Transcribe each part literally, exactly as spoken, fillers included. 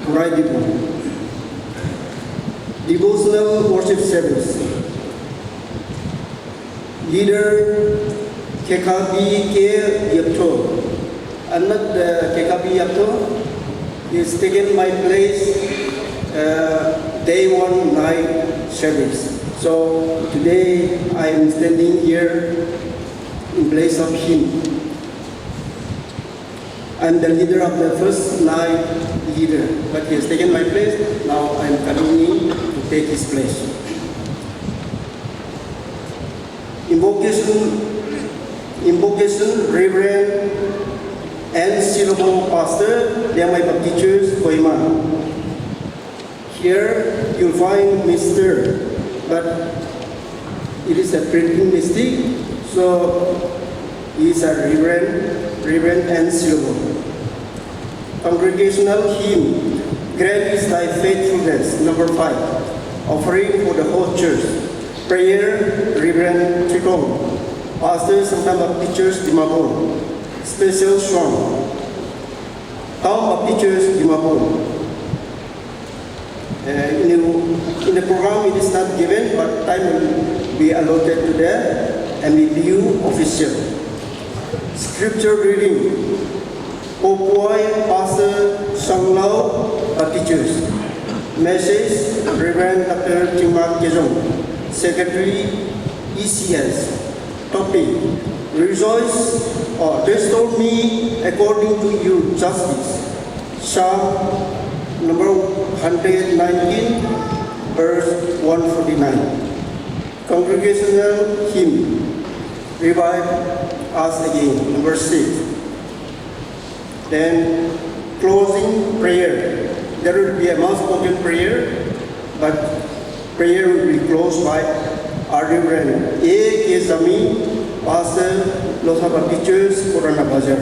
Kurai Dibo. Devotional worship service. Leader Kekabi K Yatro. I'm not the Kekabi Yatro. He's taken my place, uh, day one night service. So today I am standing here in place of him. I'm the leader of the first night leader, but he has taken my place. Now I'm coming in to take his place. Invocation, invocation, Reverend N Silobo, Pastor, Liangmai Baptist Church, Kohima. Here you'll find Mister, but it is a printing mistake, so he is a Reverend, Reverend N Silobo. Congregational hymn, Great is Thy Faithfulness, number five, offering for the whole church. Prayer, Reverend Chikong, Pastor, Sangtam Baptist Church, Dimapur. Special song, Town Baptist Church, Dimapur. Uh, in, the, in the program, it is not given, but time will be allotted to the M B B U official. Scripture reading, Popuai Pastor Shanglao, uh, teachers. Message, Reverend Doctor Chingma Kejong, Secretary, E C S. Topic: Rejoice, or restore me according to your justice. Psalm number hundred nineteen, verse one forty-nine. Congregational hymn, Revive Us Again, number six. Then closing prayer. There will be a mass spoken prayer, but prayer will be closed by our Reverend A K Sami, Pastor, Losar Baptist Church, Purana Bazar.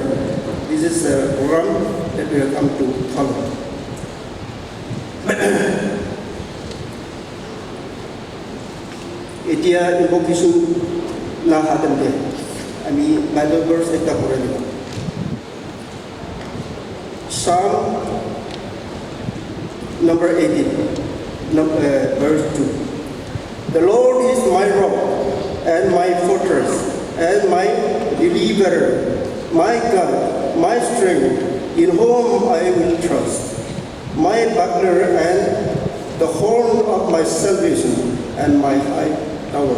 This is the program that we have come to follow. Etia invocation la hatam te ami Bible verse ekta pura dibo. Psalm number eighteen, num- uh, verse two. The Lord is my rock and my fortress and my deliverer, my God, my strength, in whom I will trust, my buckler and the horn of my salvation and my high tower.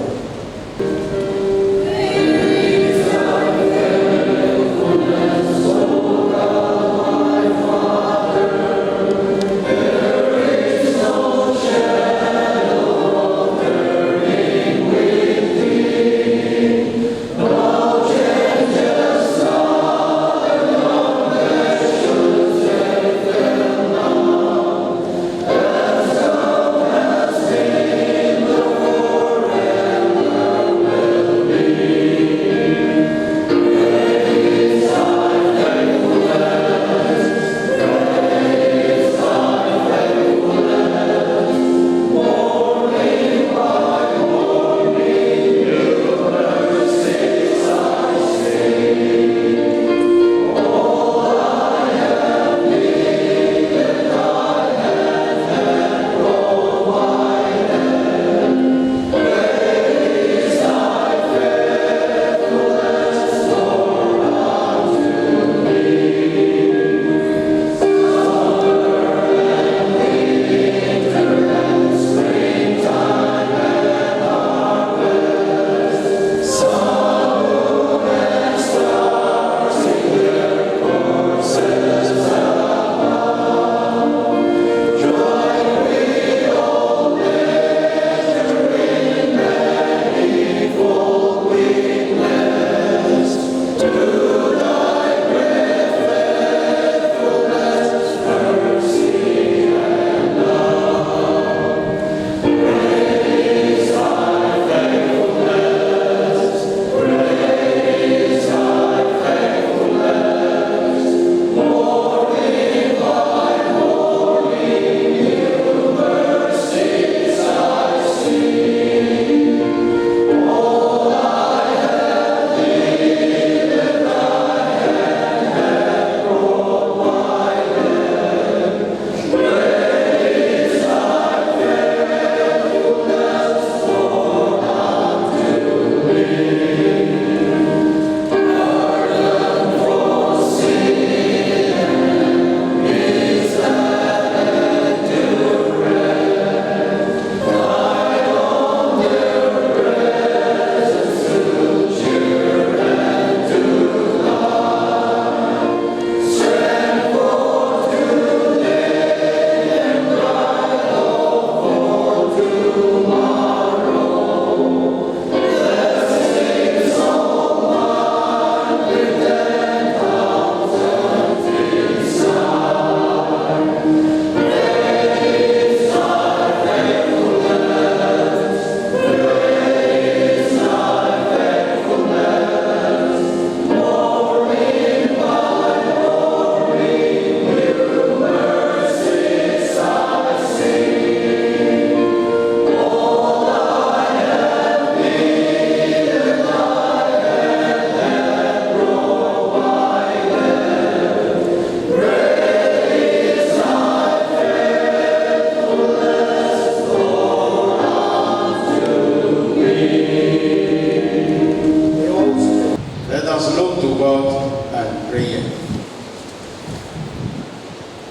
Let us look to God and pray.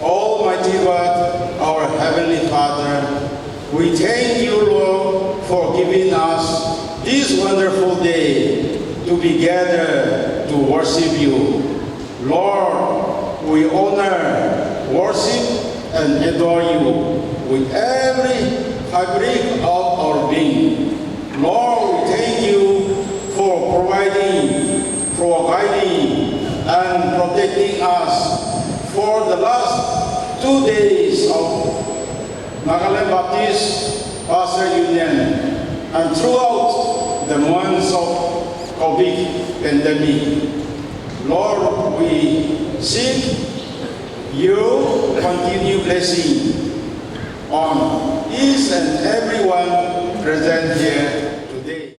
Almighty God, our Heavenly Father, we thank you, Lord, for giving us this wonderful day. We gather to worship you. Lord, we honor, worship, and adore you with every fabric of our being. Lord, we thank you for providing, for guiding, and protecting us for the last two days of Nagaland Baptist Pastor Union and throughout the months of COVID pandemic. Lord, we seek you continue blessing on each and everyone present here today.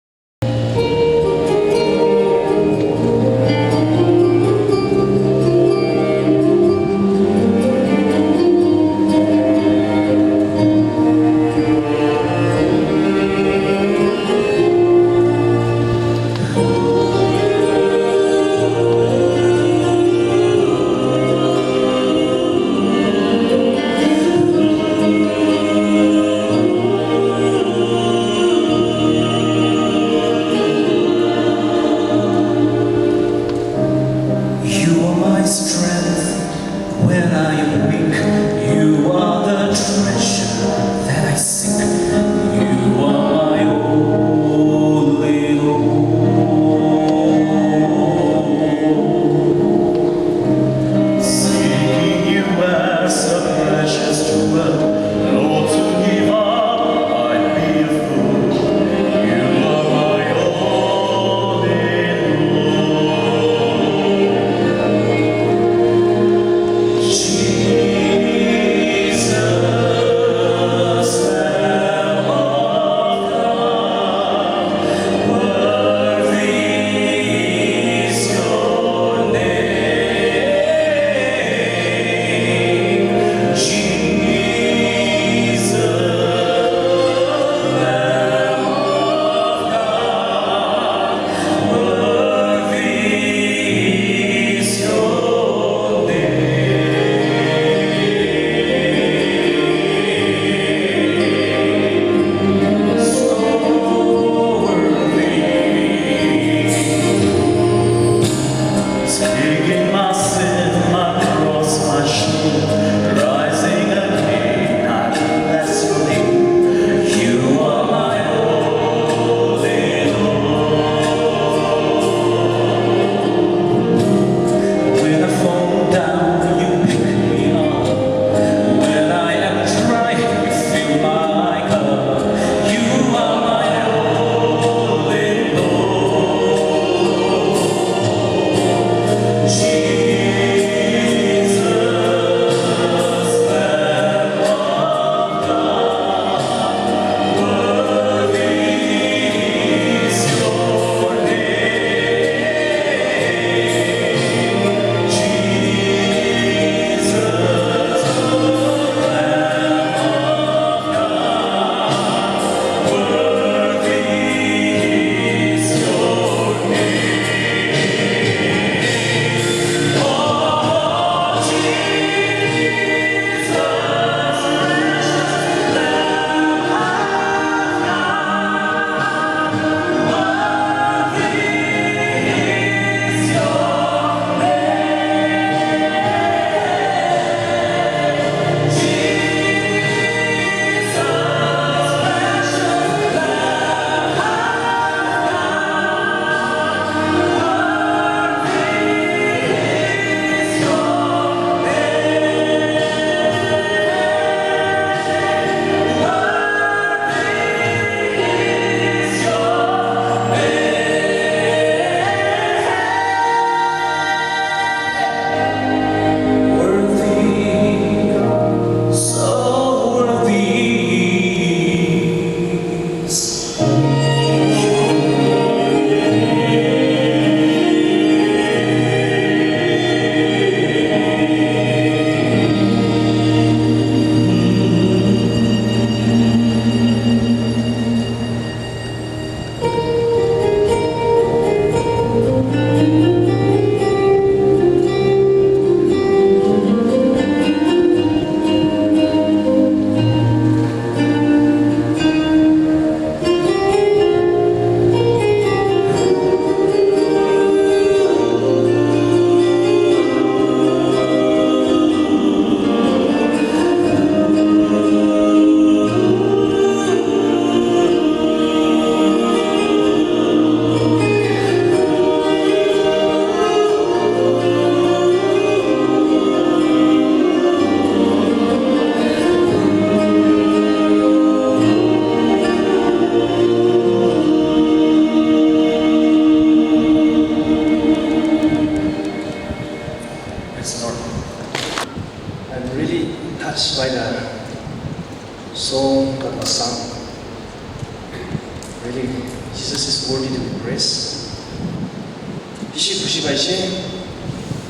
Bishi khushi paise,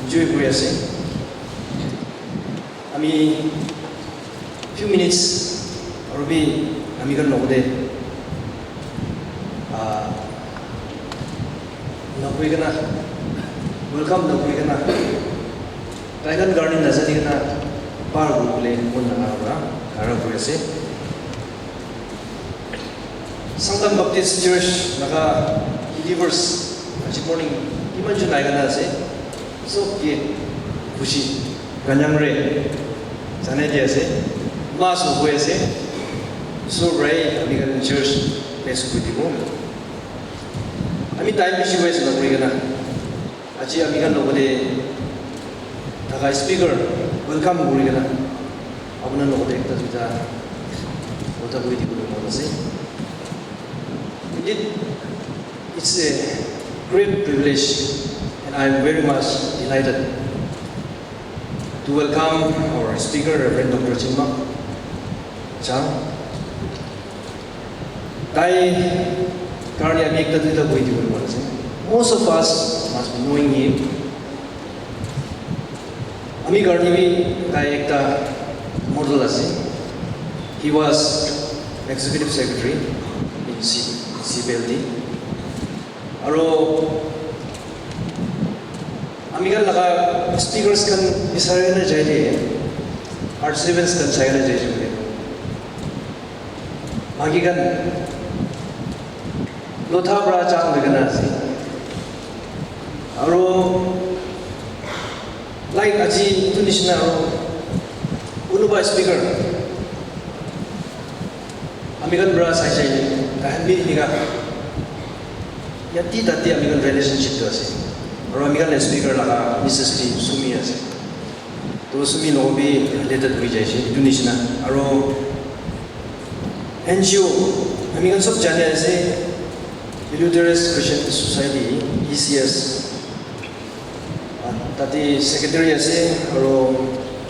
enjoy kuri ase. Ami few minutes aru bi ami khan logte, ah, nakoi kena, welcome nakoi kena, tai khan garden najani kena par kuribole mon naga para khara kuri ase. Sangtam Baptist Church laga believers aji morning kiman jon ahi kena ase, sob ke khushi ganyang re janai di ase, mas hoi ase, sob rai ami khan church place kuri dibo. Ami time bishi waste nakuri kena aji ami khan logte thaka speaker welcome kuri kena apuna logte ekta duita kotha koi dibole mon ase. Indeed, it's a great privilege and I am very much delighted to welcome our speaker, Reverend Doctor Chingma Chang. Tai karne ami ekta duita koi dibole mon ase. Most of us must be knowing him. Ami karne bi tai ekta model ase. He was executive secretary in C-, C P L D. Aro ami khan laga speakers khan bisari na jai de, participants khan sai na jai de. Maki khan lotha para chang hoikena ase. Aro like aji etu nishina aro kunuba speaker ami khan para sai sai tai khan bi enika yate tate ami khan relationship tu ase. Aro ami khan la speaker laga missus T Sumi ase. To Sumi logo bi related hoi jai ase etu nishina. Aro N G O, ami khan sob jani ase, Illiterate Christian Society, E C S, ah, tate secretary ase, aro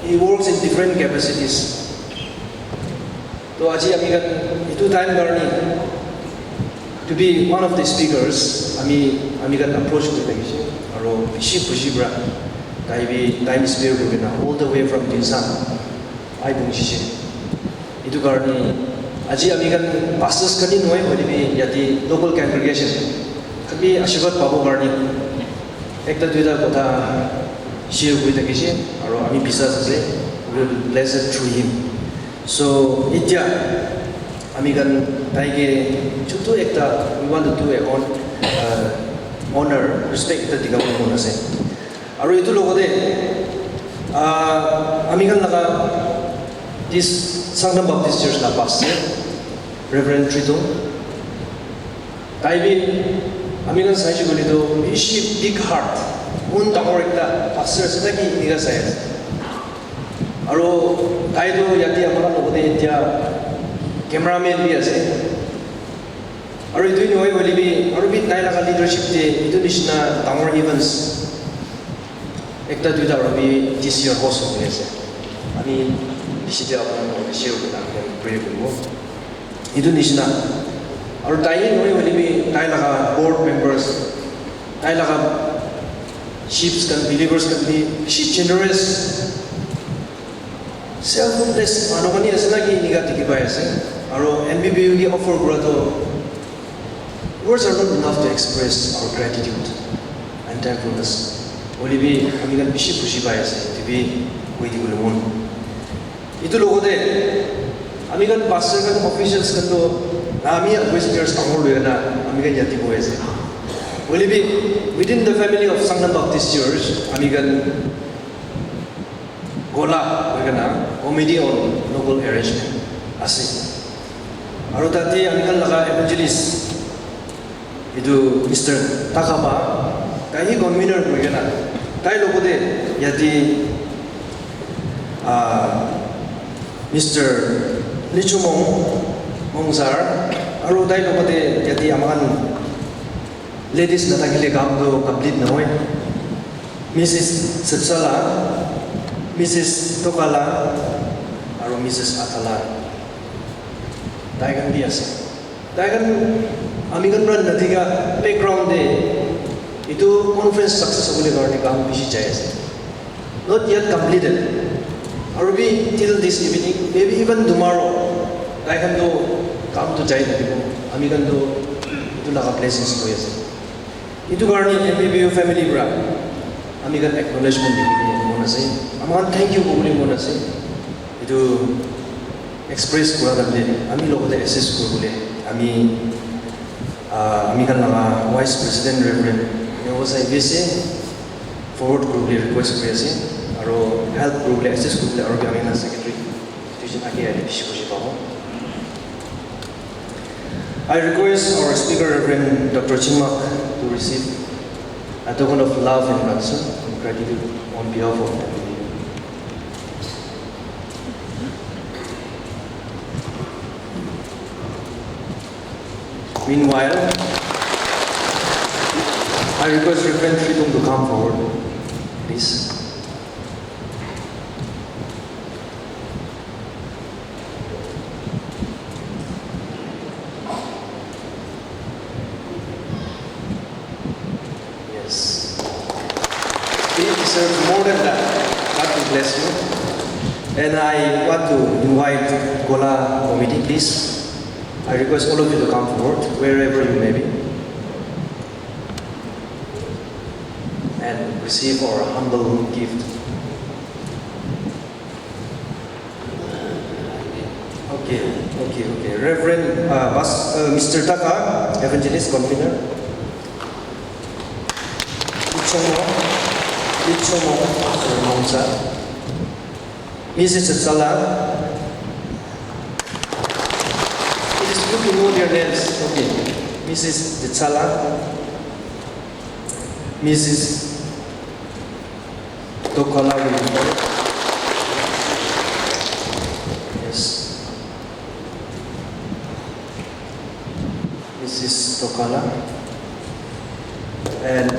he works in different capacities. To aji ami khan etu time karne to be one of the speakers, ami, ami khan approach kuri thakise, aro bishi khushi para tai bi time spare kuri kena all the way from Dinsang. Ai bungshi she. Itu karni aji ami khan pastors khan hi nohoi hoile bi yate local congregation khan bi ashirwad pabo karni ekta duita kotha share kuri thakishe aro ami biswas ase we will bless it through him. So itya ami khan taike chutu ekta we want to do a hon- uh, honor respect ekta dikha mon ase. Aru etu logote ah, ami khan laga this Sangtam Baptist Church la pastor Reverend Tridong tai bi ami khan saishe koile toh bishi big heart mon dangor ekta pastor ase na ki enika sai ase. Aru tai toh yate ami khan logote etya cameraman bi ase. Aru etu nohoi koile bi aru bi tai laga leadership te etu nishina dangor events ekta duita aru bi this year host hoi ase. Ami bishi te apuni khan logote share kurina pray kuribo. Etu nishina aru tai hi nohoi koile bi tai laga board members, tai laga chiefs khan, believers khan bi bishi generous. Selfless manu khan hi ase na ki enika dikhi pai ase. Aru M B B U ke offer kura toh words are not enough to express our gratitude and thankfulness. Hoile bi ami khan bishi khushi pai ase, etu bi koi dibole mon. Etu logote ami khan pastor khan, officials khan toh na ami khan westerners dangor loi na ami khan yate bohi ase. Hoile bi within the family of Sangtam Baptist Church ami khan Gola hoikena Committee on Local Arrangement ase. Aru tate ami khan laga evangelist etu Mister Takaba tai hi convener hoikena tai logote yate ah, Mister Lichumong Mongsar aru tai logote yate ami khan ladies nathakile kam tu complete nohoi. Missus Setsala, Missus Tokala, aru Missus Atala. Tai khan bi ase. Tai khan ami khan para nadikha background te Etu conference success hobole karne kam bishi jai ase. Not yet completed. Aru bi till this evening, maybe even tomorrow, tai khan toh kam toh jai thakibo. Ami khan toh etu laga blessings loi ase. Etu karne M P P U family para ami khan acknowledgement dibole mon ase. Ami khan thank you kobole mon ase. Etu express kura time te ami logote assist kuribole ami, ah, ami khan laga Vice President Reverend Neo Sai bisi forward kuribole request kuri ase, aro help kuribole, assist kuribole, aro bi ami khan Secretary duijon age ahile bishi khushi pabo. I request our speaker, Reverend Doctor Chinmak, to receive a token of love and concern and gratitude on behalf of M P P U. Meanwhile, I request Reverend Tritum to come forward, please. Yes. He deserves more than that. God will bless you. And I want to invite Gola committee, please. I request all of you to come forward, wherever you may be, and receive our humble gift. Okay, okay, okay. Reverend, uh, Pas-, uh, Mister Taka, Evangelist Convener. Ichomo, Ichomo, Pastor Mongsa. Missus Tsala. It is good to know their names. Okay. Missus Tsala. Missus Tokala will be called. Yes. Missus Tokala and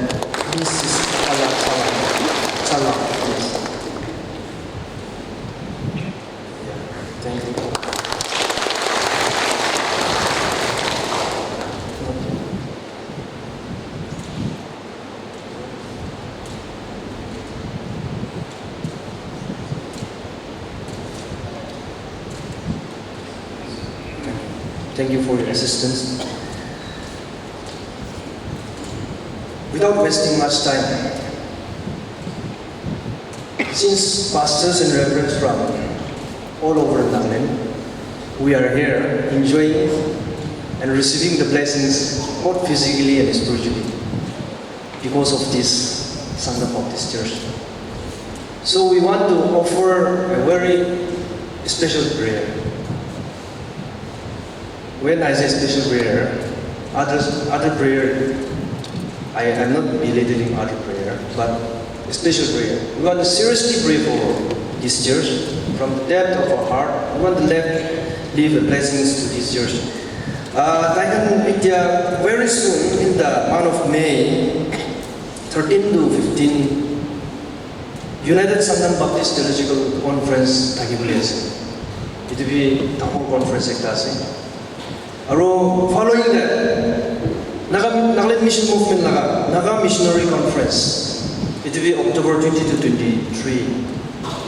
Missus Chala, Chala, Chala, yes. Yeah, thank you. Thank you for your assistance. Without wasting much time, since pastors and reverends from all over Nagaland, we are here enjoying and receiving the blessings both physically and spiritually because of this Sangha Baptist Church. So we want to offer a very special prayer. When I say special prayer, others, other prayer, I am not belittling other prayer, but a special prayer. We want to seriously pray for this church from the depth of our heart. We want to leave, leave a blessings to this church. Uh, tai khan etia very soon in the month of May, thirteen to fifteen, United Sangam Baptist Theological Conference thaki bole ase. Etu bi dangor conference ekta ase. Aro following that, Naga, Nagaland Mission Movement laga Naga Missionary Conference. Etu bi October twenty to twenty-three.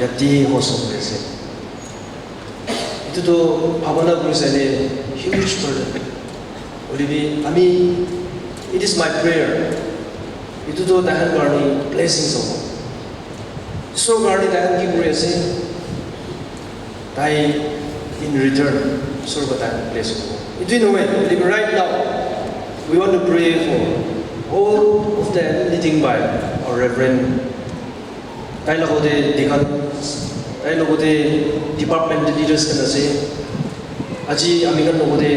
Yate host kuri ase. Etu tu bhabana kuri sale huge burden. Hoile bi ami, it is my prayer. Etu tu tahan karni blessings hobo. So karni tahan ki kuri ase? Tai in return, sorgo tahan bless hobo. Etu nohoi, hoile bi right now, we want to pray for all of them leading by our Reverend Tai logote deacon, tai logote department leaders khan ase. Aji ami khan logote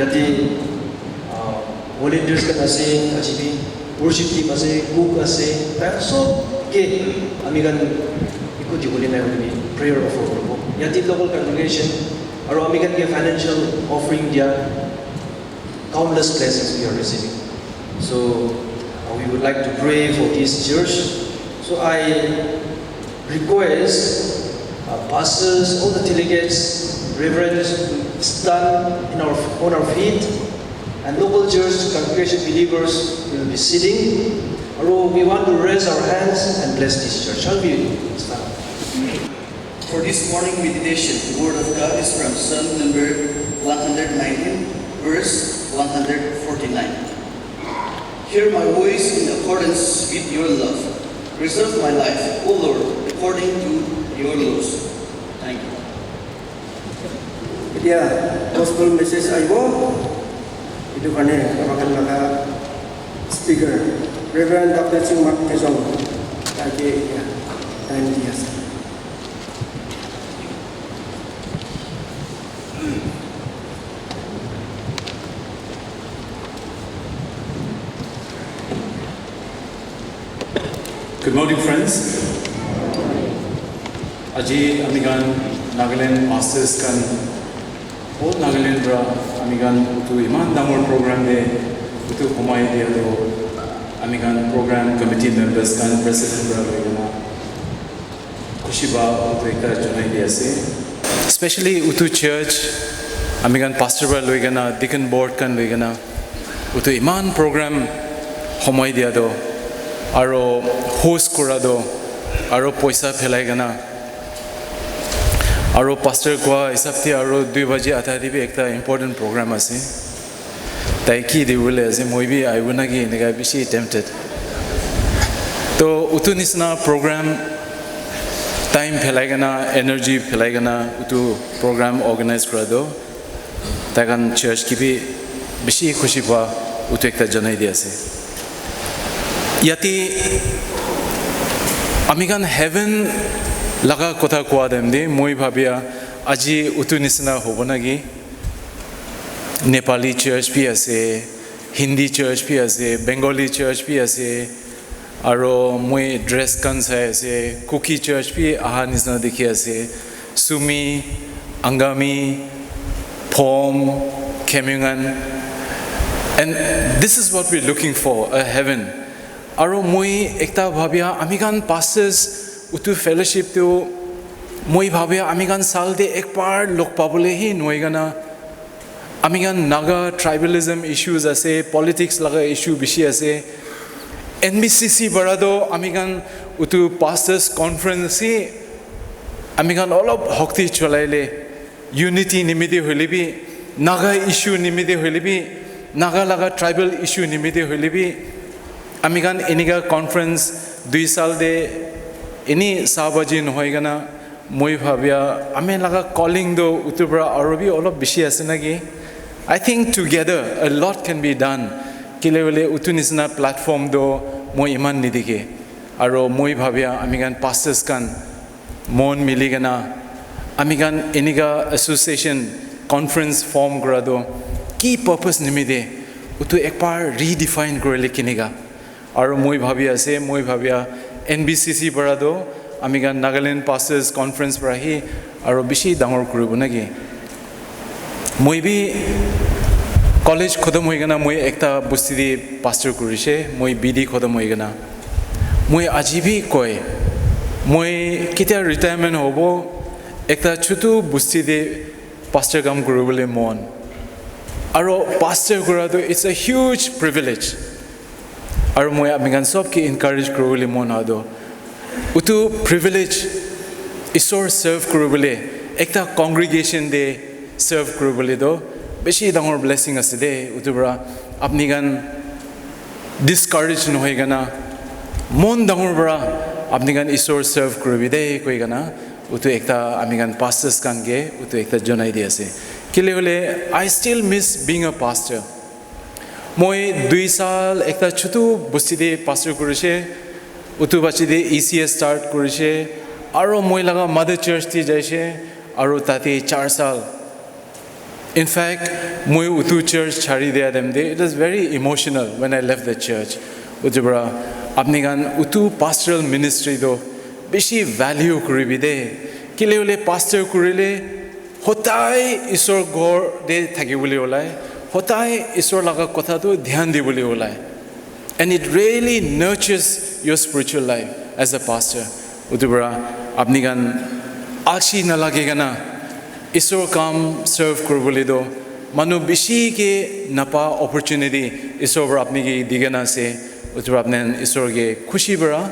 yate, ah, volunteers khan ase, aji bi worship team ase, cook ase, tai sob ke ami khan eku dibole nai hoile bi prayer offer kuribo. Yate local congregation, aro ami khan ke financial offering dia, countless blessings we are receiving. So, uh, we would like to pray for this church. So, I request, uh, pastors, all the delegates, reverends to stand in our, on our feet, and local church congregation believers will be sitting. Aro we want to raise our hands and bless this church. Shall we stand? For this morning meditation, the word of God is from Psalm number one hundred nineteen, verse one hundred forty-nine. Hear my voice in accordance with your love. Preserve my life, O Lord, according to your laws. Thank you. Etia gospel message aibo. Etu karne ama khan laga speaker, Reverend Doctor Chingmak Kechong, tai ke etia time di ase. Good morning, friends. Aji ami khan Nagaland pastors khan, whole Nagaland pra ami khan utu iman dangor program te utu humai dia to ami khan program committee members khan, president pra loi kena khushi ba utu ekta janai di ase. Especially utu church, ami khan pastor pra loi kena, deacon board khan loi kena, utu iman program humai dia to, aro host kura to, aro poisa phelai kena, aro pastor kua hisab te aro dui baji adha te bi ekta important program ase. Tai ki dibole ase, moi bi aibo naki eneka bishi tempted. To utu nisna program time phelai kena, energy phelai kena utu program organize kura to tai khan church ki bi bishi khushi pa utu ekta janai di ase. Yate ami khan heaven laga kotha kua time te moi bhabia aji utu nisna hobo naki. Nepali church bi ase, Hindi church bi ase, Bengali church bi ase, aro moi dress khan sai ase, Kuki church bi aha nisna dikhi ase, Sumi, Angami, Phom, Khemungan. And this is what we're looking for, a heaven. Aro moi ekta bhabia, ami khan pastors utu fellowship tu moi bhabia ami khan sal te ek bar log pabole hi noi kana. Ami khan Naga tribalism issues ase, politics laga issue bishi ase. N B C C bara to ami khan utu pastors conference hi ami khan olop hokti cholaile, unity nimite hoile bi, Naga issue nimite hoile bi, Naga laga tribal issue nimite hoile bi, ami khan enika conference dui sal te eni sa baji nohoi kana, moi bhabia ami laga calling to utu pra aro bi olop bishi ase naki. I think together a lot can be done. Kile bole utu nisna platform to moi iman nidikhe. Aro moi bhabia ami khan pastors khan mon mili kena ami khan enika association conference form kura to ki purpose nimite utu ek bar redefine kurile kenika. Aro moi bhabi ase, moi bhabia N B C C para to ami khan Nagaland Pastors Conference para hi aro bishi dangor kuribo naki. Moi bi college khotom hoi kena moi ekta bosti te pastor kurishe, moi B D khotom hoi kena. Moi aji bi koi, moi ketia retirement hobo, ekta chutu bosti te pastor kam kuribole mon. Aro pastor kura tu, it's a huge privilege. Aro moi ami khan sob ke encourage kuribole mon hoy tu, utu privilege, Isor serve kuribole, ekta congregation te serve kuribole tu bishi dangor blessing ase de. Utu para apni khan discourage nohoi kena mon dangor para apni khan Isor serve kuribi de koi kena, utu ekta ami khan pastors khan ke utu ekta jonai di ase. Kile hole, I still miss being a pastor. Moi dui sal ekta chutu bosti te pastor kurishe, utu bachi te E C S start kurishe, aro moi laga mother church te jaishe, aro tate char sal. In fact, moi utu church chari dia time te, it was very emotional when I left the church. Utu para apni khan utu pastoral ministry to bishi value kuribi de. Kile hole pastor kurile, hodai Isor ghor te thaki bole olai, hodai Isor laga kotha tu dhyan di bole olai. And it really nurtures your spiritual life as a pastor. Utu para apni khan alsi nalage kena Isor kam serve kuribole to manu bishi ke napa opportunity Isor para apni ke di kena ase. Utu para apni khan Isor ke khushi para,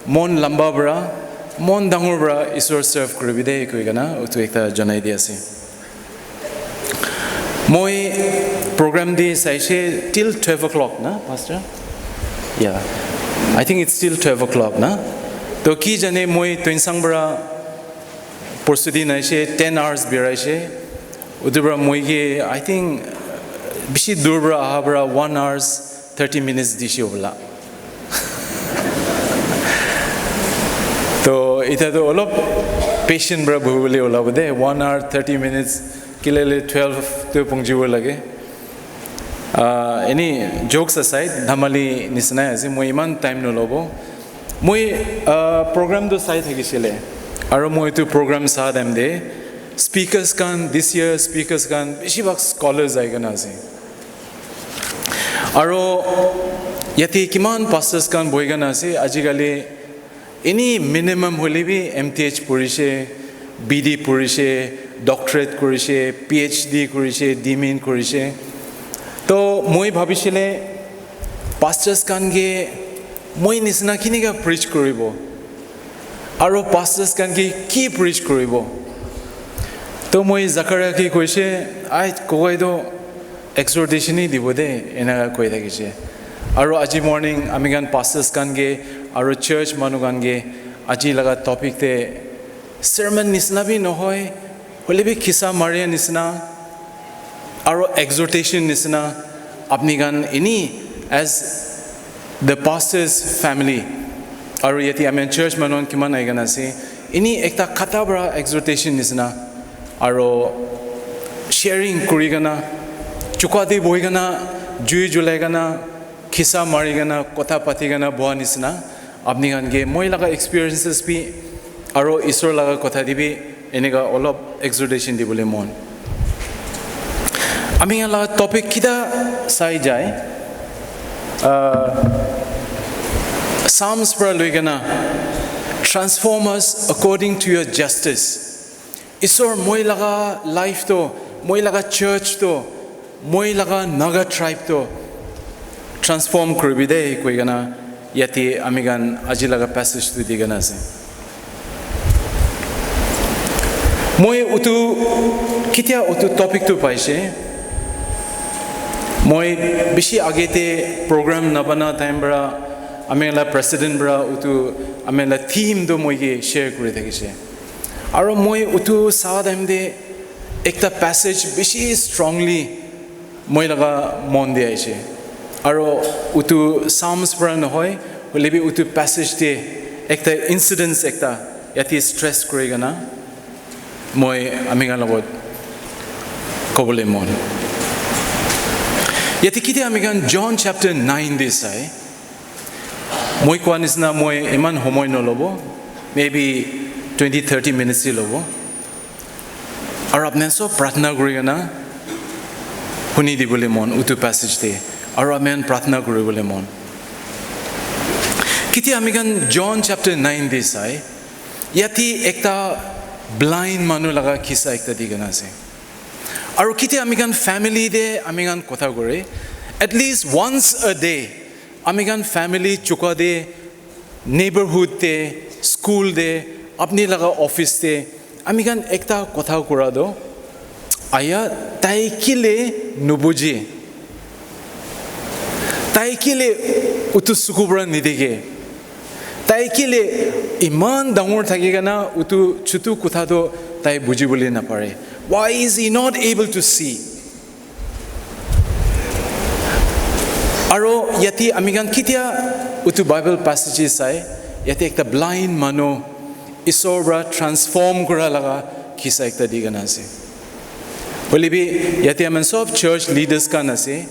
mon lamba para, mon dangor para Isor serve kuribi de koi kena utu ekta janai di ase. Moi program di saishe till twelve o'clock na, Pastor? Yeah, I think it's still twelve o'clock na. To ki jane moi Tuensang para porsu di naishe ten hours biraishe. Utu para moi ke, I think, bishi dur para aha para one hours thirty minutes dishe hobola. To ita to olop patient para buhibole olabo de, one hour thirty minutes, kilele twelve to pungjibo lage. Uh, any jokes aside, dhamali nisnai ase, moi iman time nolobo. Moi uh, program to sai thakisile. Aro moi tu program sa time de speakers khan, this year speakers khan, bishi bhag scholars aigena ase. Aro yate kiman pastors khan boigena ase, ajikali any minimum hoile bi M T H purishe, B D purishe, doctorate kurishe, P H D kurishe, D Min kurishe. To moi bhabishile pastors khan ke moi nisna kinika preach kuribo. Aro pastors khan ke ki preach kuribo. To moi Zakaria ke koishe, ai kogoi to exhortation hi dibo de, enaka koi thakishe. Aro aji morning ami khan pastors khan ke, aro church manu khan ke, aji laga topic te sermon nisna bi nohoi, hoile bi khisa maria nisna, aro exhortation nisna, apni khan ini as the pastor's family, aro yate ami khan church manu khan kiman aigena ase, ini ekta khata para exhortation nisna, aro sharing kuri kena, chuka te bohi kena, jui julai kena, khisa mari kena, kotha pati kena boha nisna, apni khan ke moi laga experiences bi, aro Isor laga kotha te bi, eneka olop exhortation dibole mon. Ami khan laga topic kita sai jai. Uh, Psalms para lui kena, transform us according to your justice. Isor moi laga life to, moi laga church to, moi laga Naga tribe to transform kuribi de koi kena yate ami khan aji laga passage tu di kena ase. Moi utu kitia utu topic tu paishe. Moi bishi age te program nabana time para ami la president para utu ami la theme tu moi ke share kuri thakishe. Aro moi utu sa time te ekta passage bishi strongly moi laga mon te aishe. Aro utu Psalms para nohoi, hoile bi utu passage te ekta incidents ekta yate stress kuri kena moi ami khan logot kobole mon. Yate kiti ami khan John chapter nine te sai. Moi koa nisna moi iman homoi nolobo, maybe twenty thirty minutes hi lobo. Aro apni khan sob pratna kuri kena huni dibole mon utu passage te. Aro amen pratna kuri bole mon. Kiti ami khan John chapter nine te sai, yate ekta blind manu laga kisa ekta di kena ase. Aro kiti ami khan family te ami khan kotha kore, at least once a day, ami khan family chuka te, neighborhood te, school te, apni laga office te, ami khan ekta kotha kura do, aya, tai kile nubuji? Tai kile utu suku para nidike? Tai kile iman dangor thaki kena utu chutu kotha to tai buji bole napare? Why is he not able to see? Aro yate ami khan kitia utu Bible passage sai, yate ekta blind manu Isor para transform kura laga kisa ekta di kena ase. Hoile bi yate ami khan sob church leaders khan ase.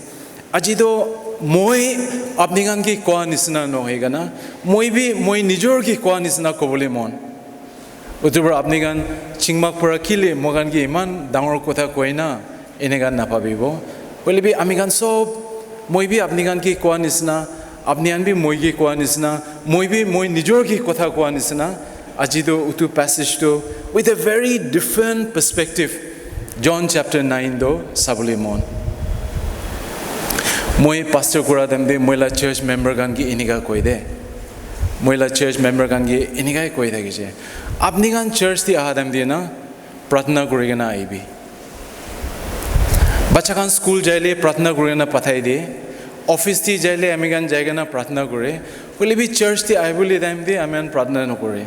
Aji to moi apni khan ki koa nisna nohoi kena, moi bi moi nijor ki koa nisna kobole mon. Utu para apni khan chingmak para kile moi khan ki iman dangor kotha koi na eneka napabibo. Hoile bi ami khan sob, moi bi apni khan ki koa nisna, apni khan bi moi ki koa nisna, moi bi moi nijor ki kotha koa nisna, aji to utu passage to with a very different perspective, John chapter nine to sabole mon. Moi pastor kura time te moi la church member khan ke enika koi de. Moi la church member khan ke enikai koi thakishe. Apni khan church te aha time te na pratna kuri kena ahibi. Bacha khan school jaile pratna kuri kena pathai de. Office te jaile ami khan jai kena pratna kure. Hoile bi church te ahibole time te ami khan pratna nokure.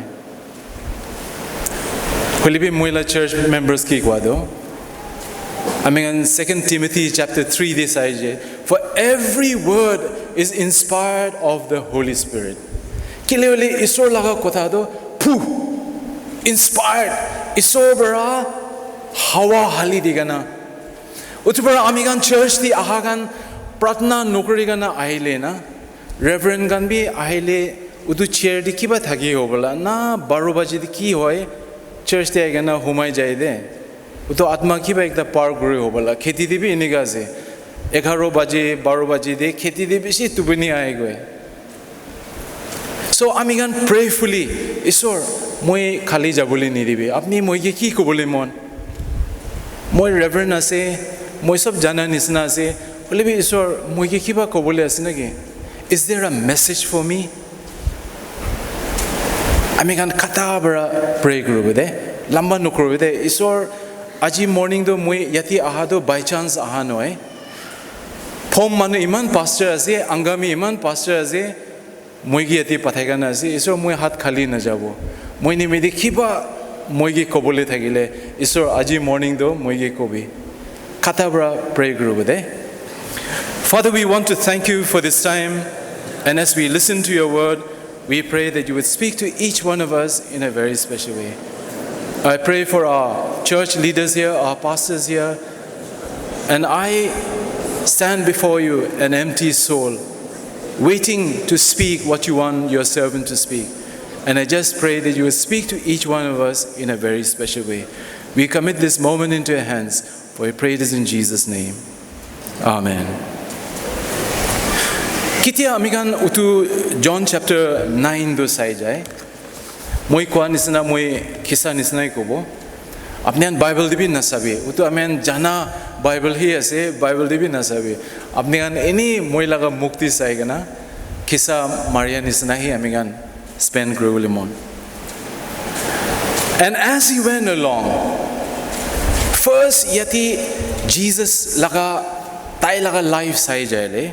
Hoile bi moi la church members ke koa do. Ami khan Second Timothy chapter three te sai je, "For every word is inspired of the Holy Spirit." Kile hoile Isor laga kotha do phu inspired, Isor bara hawa hali di kena. Utu bara ami khan church te aha khan pratna nokuri kena ahile na, Reverend khan bi ahile utu chair te kiba thaki hobola na, baro baji te ki hoy, church te ahi kena humai jai de. Utu atma kiba ekta par kuri hobola. Kheti te bi enika ase. Egharo baji, baro baji te kheti te bishi tupuni ahi goi. So ami khan prayfully, "Isor, moi khali jabole nidibi. Apni moi ke ki kobole mon? Moi reverend ase, moi sob jana nisna ase. Hoile bi Isor, moi ke kiba kobole ase naki? Is there a message for me?" Ami khan khata bara pray kuribo de. Lamba nokuribo de. "Isor, aji morning to moi yati aha to by chance aha noy. Phom manu iman pastor ase, Angami iman pastor ase, moi ke yati pathai kena ase, Isor, moi hat khali na jabo. Moi nimite kiba moi ke kobole thakile, Isor, aji morning to moi ke kobi." Khata bara pray kuribo de. Father, we want to thank you for this time. And as we listen to your word, we pray that you would speak to each one of us in a very special way. I pray for our church leaders here, our pastors here, and I stand before you an empty soul, waiting to speak what you want your servant to speak. And I just pray that you will speak to each one of us in a very special way. We commit this moment into your hands, for we pray this in Jesus' name. Amen. Kitia ami khan utu John chapter nine to sai jai. Moi koa nisna, moi kisa nisna hi kobo. Apni khan Bible te bi nasabi. Utu ami khan jana Bible hi ase, Bible te bi nasabi. Apni khan eni moi laga mukti sai kena kisa maria nisna hi ami khan spend kuribole mon. And as he went along, first yati Jesus laga, tai laga life sai jaile,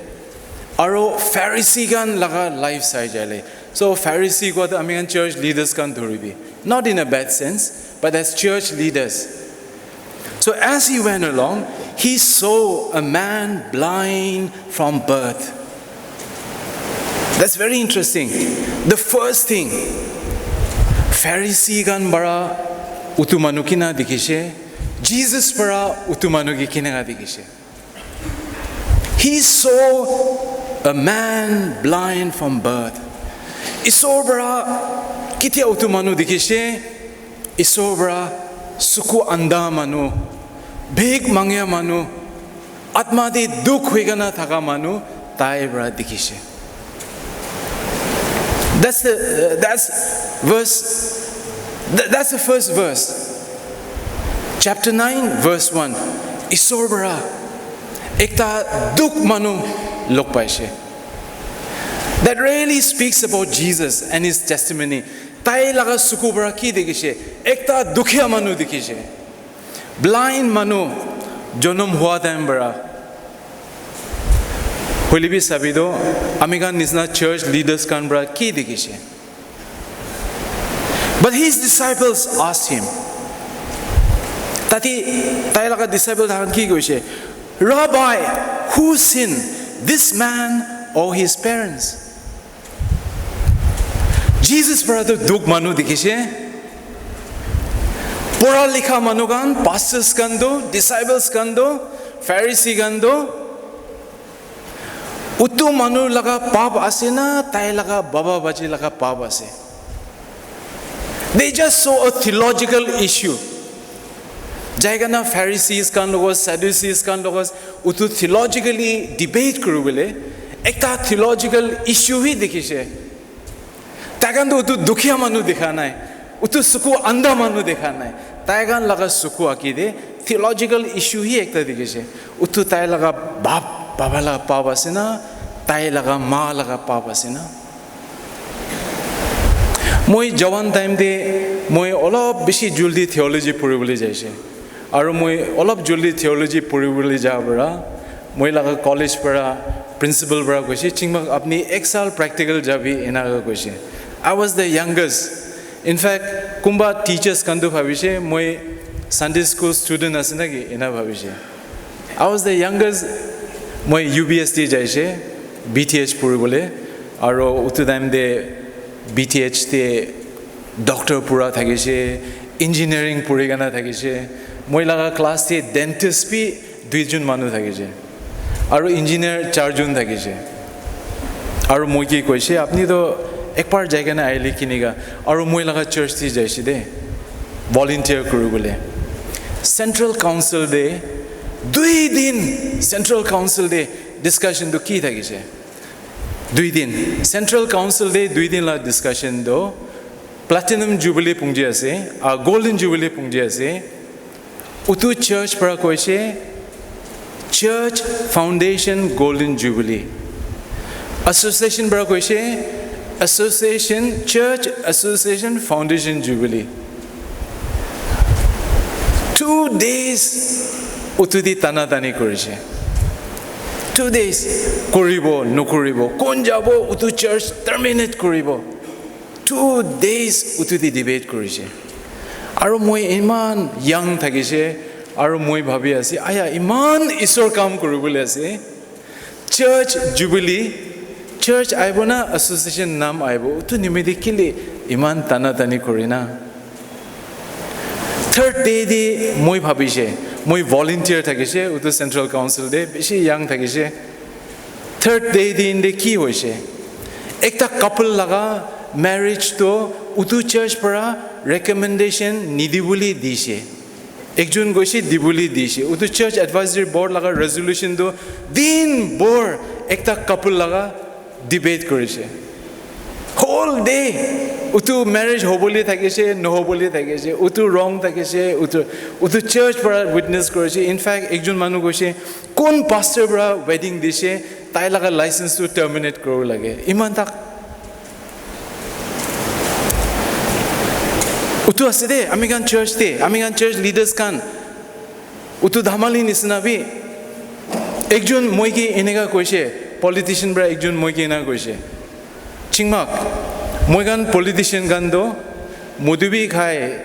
aro Pharisee khan laga life sai jaile. So Pharisee koa to ami khan church leaders khan dhoribi. Not in a bad sense, but as church leaders. So as he went along, he saw a man blind from birth. That's very interesting. The first thing, Pharisee khan bara utu manu kina dikhishe, Jesus bara utu manu ke kina dikhishe. He saw a man blind from birth. Isor bara kitia utu manu dikhishe, Isor bara suku anda manu, bhik mangya manu, atma te dukh hoi kena thaka manu, tai bara dikhishe. That's the, uh, that's verse, th-, that's the first verse. Chapter nine, verse one. Isor bara ekta dukh manu log paishe. That really speaks about Jesus and his testimony. Tai laga suku bara ki dikhishe? Ekta dukhia manu dikhishe. Blind manu jonom hua time bara. Hoile bi sabi do, ami khan nisna church leaders khan bara ki dikhishe? But his disciples asked him. Tati tai laga disciple khan ki koishe? "Rabbi, who sinned, this man or his parents?" Jesus para tu dukh manu dikhishe. Pura likha manu khan, pastors khan tu, disciples khan tu, Pharisee khan tu, utu manu laga pap ase na, tai laga baba baji laga pap ase. They just saw a theological issue. Jai kena Pharisees khan logot, Sadducees khan logot, utu theologically debate kuribole ekta theological issue hi dikhishe. Tai khan tu utu dukhia manu dikha nai, utu suku anda manu dikha nai. Tai khan laga suku aki de theological issue hi ekta dikhishe. Utu tai laga bap baba laga pap ase na, tai laga ma laga pap ase na? Moi jawan time te moi olop bishi juldi theology puribole jaise. Aru moi olop juldi theology puribole ja para moi laga college para principal para koise, "Chingmak, apni ek saal practical jabi," enaka koise. I was the youngest. In fact, kumba teachers khan tu bhabise moi Sunday school student ase naki, ena bhabise. I was the youngest. Moi U B S te jaise, B T H puribole. Aru utu time te B T H te doctor pura thakise, engineering puri kana thakise. Moi laga class te dentist bi duijon manu thakise. Aru engineer charjon thakise. Aru moi ki koise, "Apni to ekbar jai kena ahile kineka." Aru moi laga church te jaise de, volunteer kuribole. Central Council de, dui din Central Council de discussion to ki thakise? Dui din. Central Council de dui din la discussion to Platinum Jubilee pungji ase, ah, Golden Jubilee pungji ase. Utu church para koise, Church Foundation Golden Jubilee. Association para koise, Association, Church Association Foundation Jubilee. Two days utu di tana tani korise. Two days, koribo, nokoribo, kon jabo, utu church terminate koribo. Two days utu di debate korise. Aru moi iman young thakise, aru moi bhabi ase, "Aya, iman Isor kam kuribole ase. Church Jubilee, church aibo na association nam aibo, utu nimite kile iman tana tani kori na?" Third day de moi bhabise, moi volunteer thakise, utu Central Council de, bishi young thakise. Third day din de ki hoise? Ekta couple laga marriage to utu church para recommendation nidi bole dise. Ekjon goise dibole dise. Utu church advisory board laga resolution to din bor ekta couple laga debate korise. Whole day utu marriage hobole thakise, nohobole thakise, utu wrong thakise, utu, utu church para witness korise. In fact, ekjon manu koise, "Kon pastor para wedding dise, tai laga license tu terminate koribo lage." Iman tak. Utu ase de, ami khan church de, ami khan church leaders khan, utu dhamali nisna bi. Ekjon moi ki eneka koise, politician para ekjon moi ki eneka koise, "Chingmak, moi khan politician khan to modu bi khai,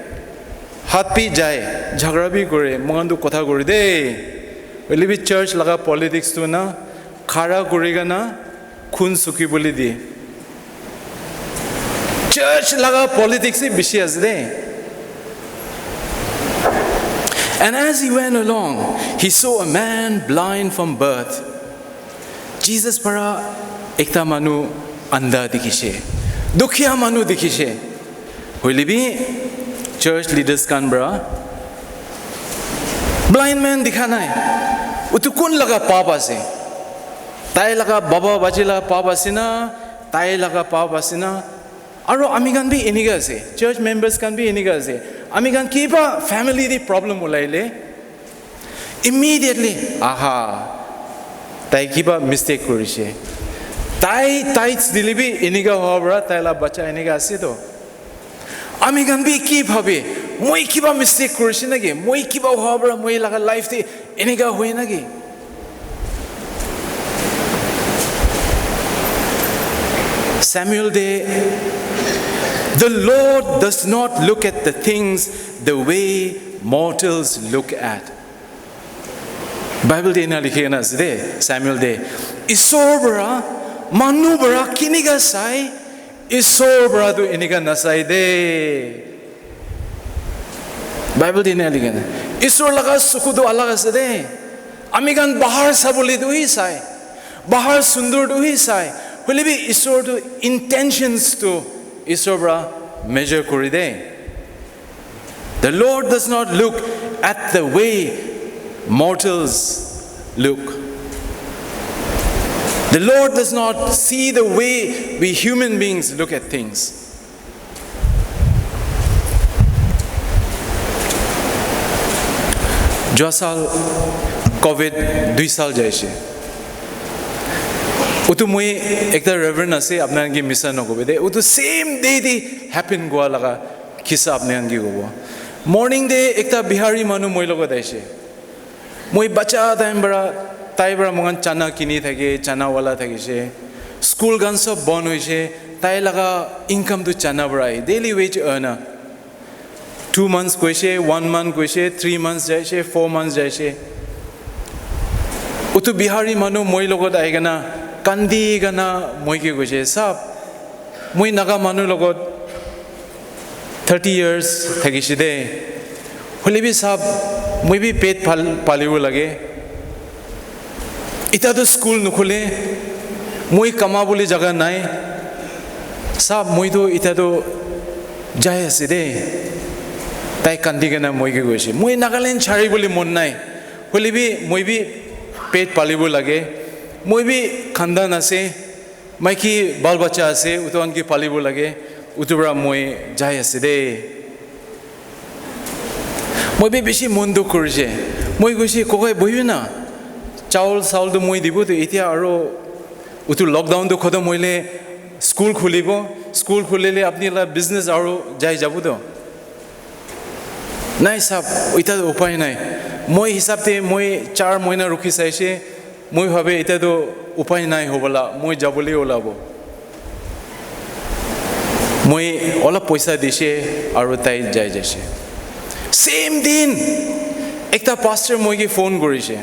hat bi jai, jhagara bi kore, moi khan to kotha kore de. Hoile bi church laga politics tu na, khara kuri kana khun suki bole di." Church laga politics hi bishi ase de. And as he went along, he saw a man blind from birth. Jesus para ekta manu andha dikhishe, dukhiya manu dikhishe. Hoile bi church leaders khan para, "Blind man dikha nai, utu kun laga pap ase? Tai laga baba baji laga pap ase na, tai laga pap ase na?" Aro ami khan bi enika ase, church members khan bi enika ase. Ami khan kiba family te problem ulaile, immediately, "Aha, tai kiba mistake kurishe. Tai tithes dile bi enika howa para tai la bacha enika ase to." Ami khan bi ki bhabe, "Moi kiba mistake kurishe naki? Moi kiba howa para moi laga life te enika hoi naki?" Samuel de, "The Lord does not look at the things the way mortals look at." Bible de ena likhi kena ase de, Samuel de, "Isor para, manu para kinika sai, Isor para tu enika nasai de." Bible de ena likhi kena. Isor laga suku tu alag ase de. Ami khan bahar sabole tu hi sai. Bahar sundur tu hi sai. Hoile bi Isor tu intentions tu Isor para measure kuri de. The Lord does not look at the way mortals look. The Lord does not see the way we human beings look at things. Jua sal covid dui sal jaise. Utu moi ekta reverend ase, apni khan ke misa nokobe de. Utu same day te happen kua laga kisa apni khan ke kobo. Morning te ekta Bihari manu moi logot aise. Moi bacha time para tai para moikhan chana kini thake, chana wala thakise. School khan sob bon hoise. Tai laga income tu chana para ahe. Daily wage earner. Two months koise, one month koise, three months jaise, four months jaise. Utu Bihari manu moi logot ahikena kandi kena moi ke koise, "Sab, moi Naga manu logot thirty years thakise de. Hoile bi sab, moi bi pet pal-, palibo lage. Ita tu school nukhule, moi kama bole jaga nai. Sab, moi tu ita tu jai ase de." Tai kandi kena moi ke koise, "Moi Nagaland chari bole mon nai. Hoile bi moi bi pet palibo lage. Moi bi khandan ase. Maiki bal bacha ase, utu khan ke palibo lage. Utu para moi jai ase de." Moi bi bishi mon dukh korise. Moi koise, "Kokai bohibi na. Chaul saul tu moi dibo tu, etia aro utu lockdown tu khotom hoile school khulibo. School khulile apni la business aro jai jabo to." "Nai sab, ita tu upai nai. Moi hisab te moi char mohina rukhi saise. Moi bhabe ita tu upai nai hobola, moi jabole olabo." Moi olop poisa dise aru tai jai jaise. Same din, ekta pastor moi ke phone korise.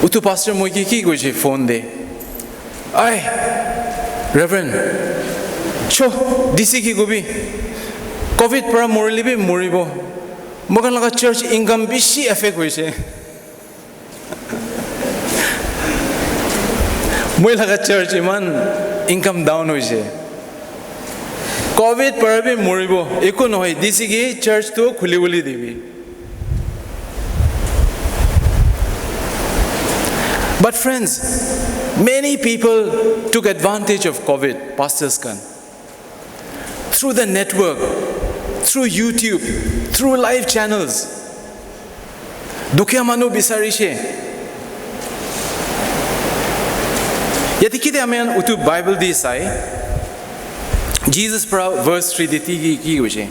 Utu pastor moi ke ki koise phone de, "Ai, Reverend, cho, D C ke kobi, covid para morile bi moribo. Moikhan laga church income bishi affect hoise." Moi laga church iman income down hoise. Covid para bi moribo, eku nohoi, D C ke church tu khuli bole dibi. But friends, many people took advantage of covid, pastors khan. Through the network, through YouTube, through live channels. Dukhia manu bisarishe. Yate kite ami khan utu Bible di sai. Jesus pra verse three di tiki ki hoise.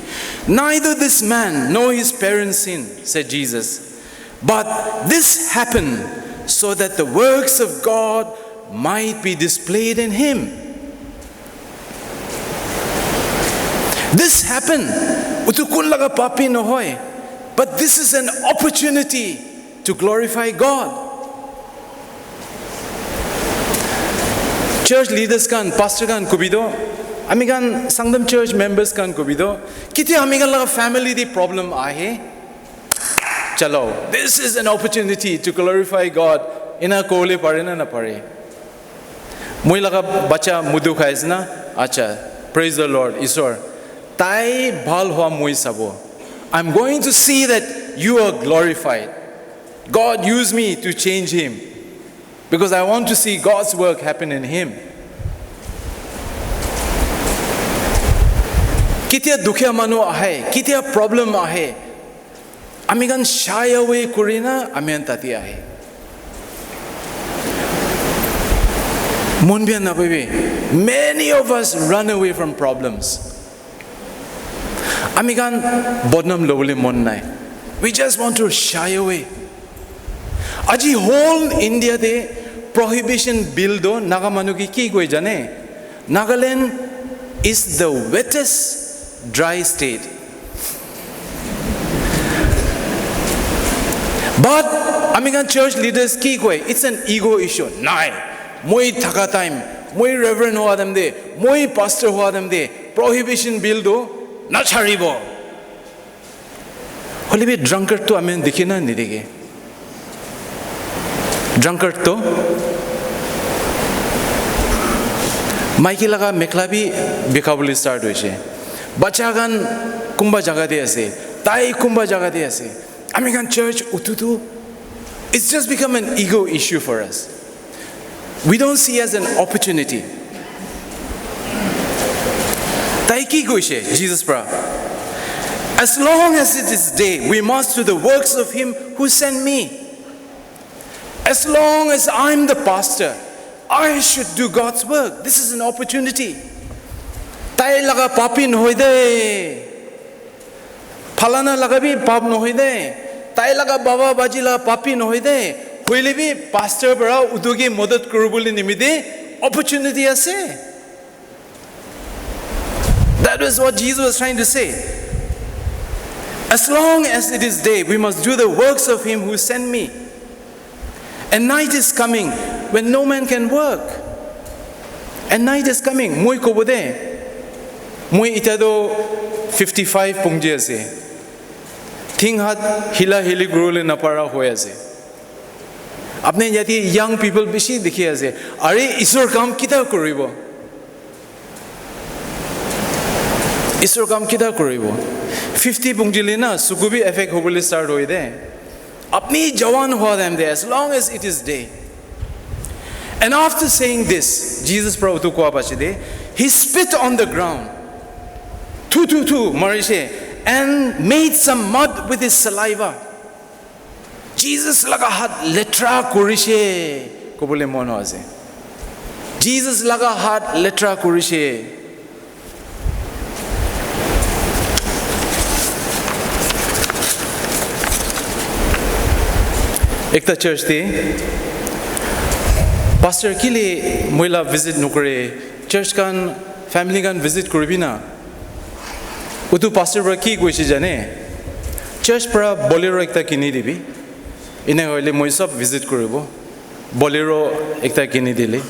"Neither this man nor his parents sinned," said Jesus. "But this happened so that the works of God might be displayed in him." This happened. Utu kun laga papi nohoi. But this is an opportunity to glorify God. Church leaders khan, pastor khan kobi toh, ami khan Sangtam church members khan kobi toh, kitia ami khan laga family te problem ahe. Chalo, this is an opportunity to glorify God. Ena kole pare na na pare. Moi laga bacha mudu khai ase na? Acha, praise the Lord, Isor. Tai bhal hua moi sabo. I'm going to see that you are glorified. God use me to change him because I want to see God's work happen in him. Kitia dukhia manu ahe, kitia problem ahe, ami khan shy away kurina ami khan tate ahe. Mon bia napabi, many of us run away from problems. Ami khan bodnam lobole mon nai. We just want to shy away. Aji whole India te prohibition bill do Naga manu ki ki koi jane? Nagaland is the wettest dry state. But ami khan church leaders ki koi? It's an ego issue. Nai, moi thaka time, moi reverend hoa time de, moi pastor hoa time de, prohibition bill do nacharibo. Hoile bi drunkard tu ami khan dikhi na nidikhi? Drunkard tu maiki laga mekhla bi bika bole start hoise. Bacha khan kumba jaga te ase, tai kumba jaga te ase. Ami khan church utu tu, it's just become an ego issue for us. We don't see as an opportunity. Tai ki koise Jesus pra? As long as it is day, we must do the works of him who sent me. As long as I'm the pastor, I should do God's work. This is an opportunity. Tai laga papi nohoi de. Phalana laga bi pap nohoi de. Tai laga baba baji laga papi nohoi de. Hoile bi pastor para utu ke madad kuribole nimite opportunity ase. That is what Jesus was trying to say. As long as it is day, we must do the works of him who sent me. And night is coming when no man can work. And night is coming. Moi kobo de. Moi ita do fifty-five pungji ase. Thing hat hila hili gurule napara hoi ase. Apne yate young people bishi dikhi ase. Are isor kam kita koribo? Isor kam kita koribo? Fifty pungjile na suku bi effect hobole start hoi de. Apni jawan hua time de, as long as it is day. And after saying this, Jesus Prabhu tu kua pachi de, he spit on the ground. Thu thu thu marishe and made some mud with his saliva. Jesus laga hat letra kurishe kobole mon ase. Jesus laga hat letra kurishe. Ekta church te pastor kile moila visit nukure, church kan family kan visit kuribi na. Utu pastor para ki koise jane? Church para Bolero ekta kini dibi. Ine hoile moi sob visit kuribo. Bolero ekta kini dile.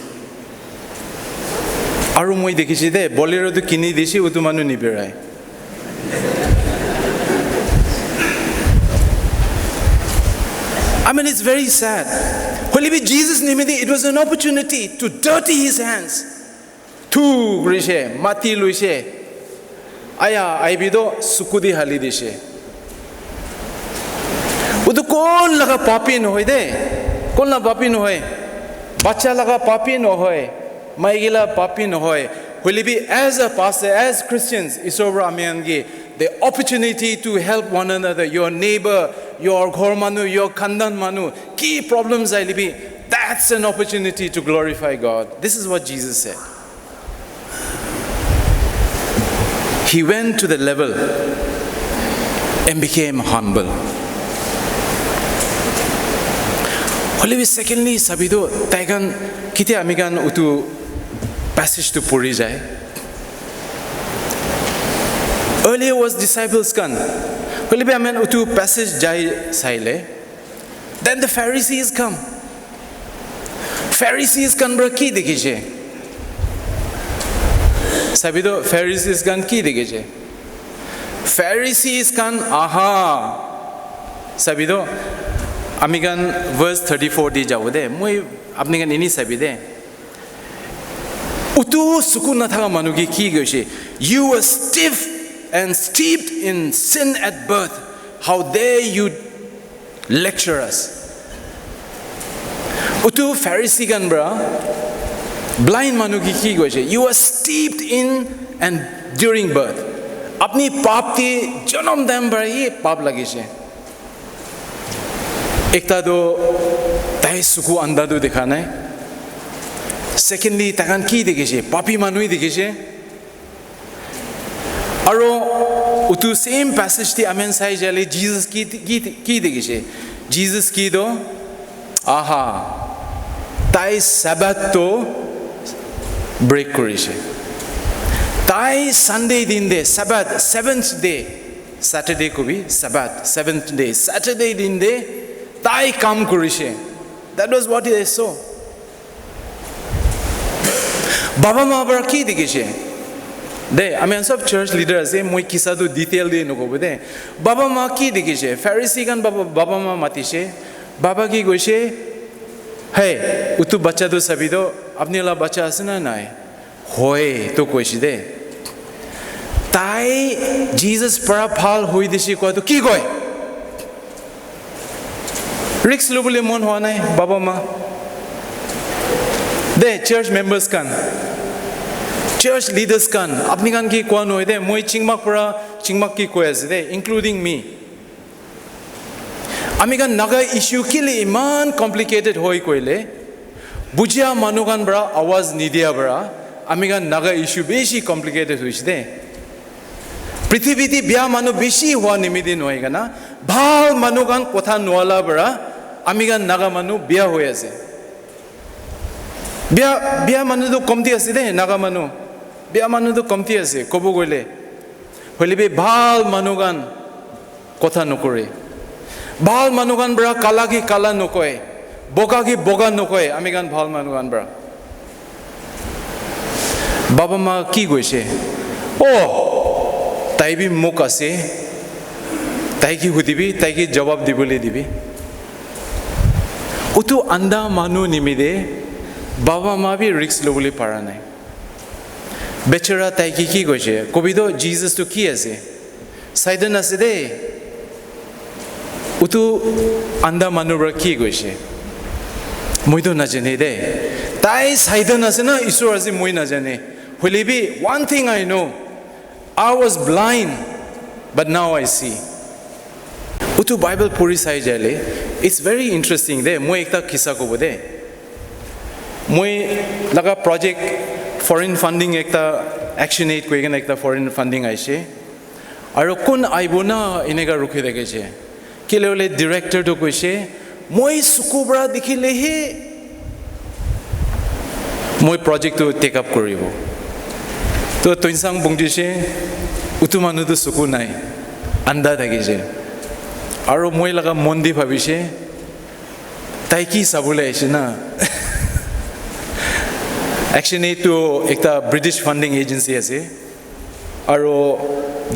Aru moi dekhishi de, Bolero tu kini dishi, utu manu nibirai. I mean, it's very sad. Hoile bi Jesus nimite, it was an opportunity to dirty his hands. Thu kurishe, mati luishe. Aya, aibi do suku di hali dishe. Utu kon laga papi nohoi de. Kon laga papi nohoi. Bacha laga papi nohoi. Maiki laga papi nohoi. Hoile bi as a pastor, as Christians, Isor para ami khan ke the opportunity to help one another, your neighbor, your ghor manu, your khandan manu, ki problems aile bi, that's an opportunity to glorify God. This is what Jesus said. He went to the level and became humble. Hoile bi secondly, sabi do, tai khan kitia ami khan utu passage tu puri jai. Earlier was disciples khan. Hoile bi amen utu passage jai saile. Then the Pharisees come. Pharisees khan para ki dekhiche? Sabi do Pharisees khan ki dekhiche? Pharisees khan, aha. Sabi do, ami khan verse thirty-four di jabo de. Moi apni khan ini sabi de. Utu suku nathaka manu ki ki koise? You were stiff and steeped in sin at birth. How dare you lecture us? Utu Pharisee khan para blind manu ki ki koise? You were steeped in and during birth. Apni pap te janam time para hi pap lagise. Ekta do tai suku anda do dekha nai. Secondly, takan ki dekhiche? Papi manu hi dekhiche. Aro utu same passage te amen sai jale Jesus ki, ki, ki dekhiche? Jesus ki do, aha, tai Sabbath to break kurishe. Tai Sunday din de, Sabbath, seventh day, Saturday ko bi Sabbath, seventh day, Saturday din de, tai kam kurishe. That was what I saw. Baba ma para ki dekhiche? De, ami khan sob church leader ase, moi kisa tu detail de nokobo de. Baba ma ki dekhiche? Pharisee khan baba, baba ma matishe. Baba ki koise? Hey, utu bacha tu sabi do, apni la bacha ase na nai? Hoi, tu koise de. Tai Jesus para bhal hoi dishi koi tu ki koi? Risk lobole mon hua nai, baba ma. De, church members khan, church leaders khan, apni khan ki koa nohoi de, moi chingmak para, chingmak ki koi ase de, including me. Ami khan Naga issue kile iman complicated hoi koile, Bujia manu khan para awaz nidia para ami khan Naga issue bishi complicated hoise de. Prithibi te bia manu bishi hua nimite nohoi kana, bhal manu khan kotha nuala para ami khan Naga manu bia hoi ase. Bia, bia manu tu komti ase de, Naga manu. Bia manu tu komti ase, kobo goile. Hoile bi bhal manu khan kotha nokore. Bhal manu khan para kala ki kala nokoi, boga ki boga nokoi, ami khan bhal manu khan para. Baba ma ki koise? Oh, tai bi muk ase. Tai ki hudibi, tai ki jawab dibole dibi. Utu anda manu nimite baba ma bi risk lobole para nai. Bechara tai ki ki koise? Kobi to Jesus tu ki ase? Satan ase de. Utu anda manu para ki koise? Moi to najane de. Tai Satan ase na Isor ase moi najane. Hoile bi, one thing I know, I was blind, but now I see. Utu Bible puri sai jaile, it's very interesting de. Moi ekta kisa kobo de. Moi laga project foreign funding ekta Action Aid koi kena ekta foreign funding aise. Aro kun aibo na eneka rukhi thakise. Kile hole director tu koise, "Moi suku para dikhile he moi project tu take up koribo." To Toinsang bungdise, utu manu tu suku nai, anda thakise. Aro moi laga mon di bhabise, tai ki sabole aise na? Action Aid tu ekta British funding agency ase. Aro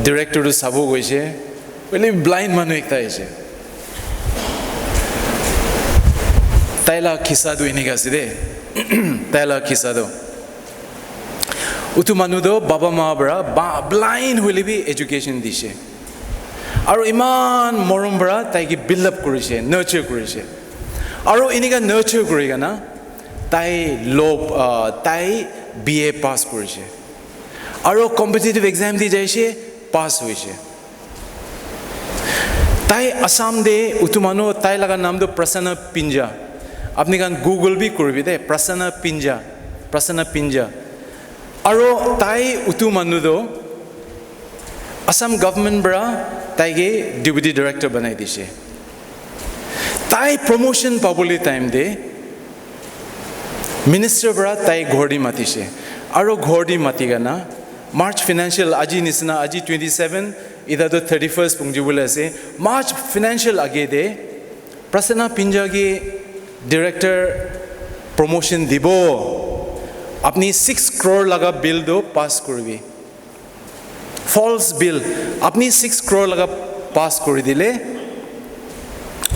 director tu sabo goise, hoile blind manu ekta aise. Tai la kisa tu enika ase de. Tai la kisa tu. Utu manu tu baba ma para ba, blind hoile bi education dise. Aro iman morom para tai ki build up korise, nurture korise. Aro enika nurture kuri kana tai law, ah, tai B A pass korise. Aro competitive exam di jaise, pass hoise. Tai Assam de utu manu, tai laga naam tu Prasanna Pinja. Apni khan Google bi kuribi de, Prasanna Pinja, Prasanna Pinja. Aro tai utu manu tu Assam government para tai ke deputy director banai dise. Tai promotion pabole time de minister para tai ghor di matise. Aro ghor di mati kana March financial, aji nisina, aji twenty seven, ita to thirty first pungji bole ase. March financial age de Prasanna Pinja ke director promotion dibo. Apni six crore laga bill do pass kuribi. False bill. Apni six crore laga pass kuri dile,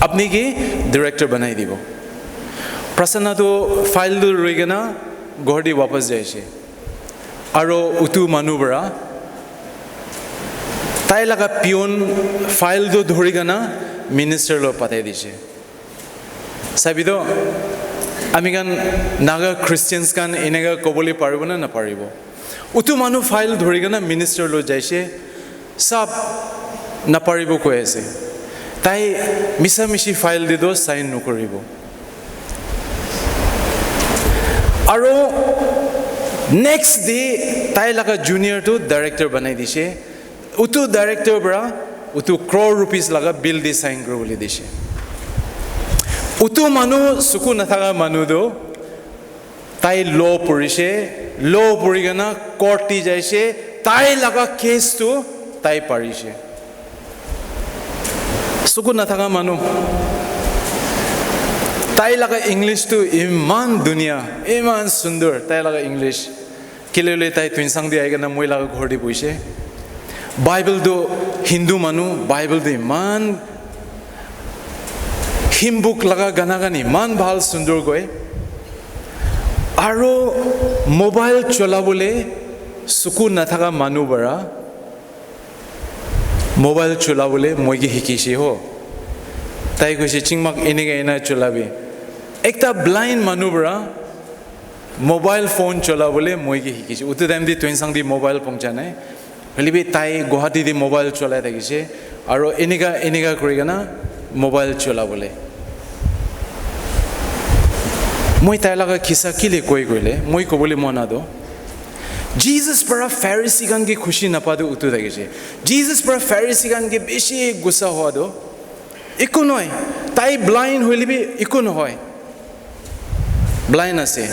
apni ki director banai dibo. Prasanna tu file tu roi kena ghor di wapas jaise. Aro utu manu para tai laga peon file tu dhori kena minister lo patai dise. Sabi to, ami khan Naga Christians khan eneka kobole paribo na naparibo? Utu manu file dhori kena minister lo jaise, sab naparibo koi ase. Tai misa mishi file di do sign nokoribo. Aro next day tai laga junior tu director banai dise. Utu director para utu crore rupees laga bill di sign kuri bole dise. Utu manu suku nathaka manu tu tai law purise, law puri kena court ti jaise, tai laga case tu tai parise. Suku nathaka manu, tai laga English tu iman dunia, iman sundur, tai laga English. Kile hole tai Tuensang di ahi kena moi laga ghor di boise. Bible tu Hindu manu, Bible tu iman hymn book laga gana khan iman bhal sundur koi. Aro mobile cholabole suku nathaka manu para mobile cholabole moi ke hikise ho. Tai koise, "Chingmak eneka ena cholabi." Ekta blind manu para mobile phone cholabole moi ke hikise. Utu time di Tuensang di mobile pongcha nai. Hoile bi tai Guwahati di mobile cholai thakise. Aro eneka, eneka kuri kena mobile cholabole. Moi tai laga kisa kile koi koile, moi kobole mon ado, Jesus para Pharisee khan ke khushi napa tu utu thakise. Jesus para Pharisee khan ke bishi gusa hua tu, eku nohoi, tai blind hoile bi eku nohoi. Blind ase.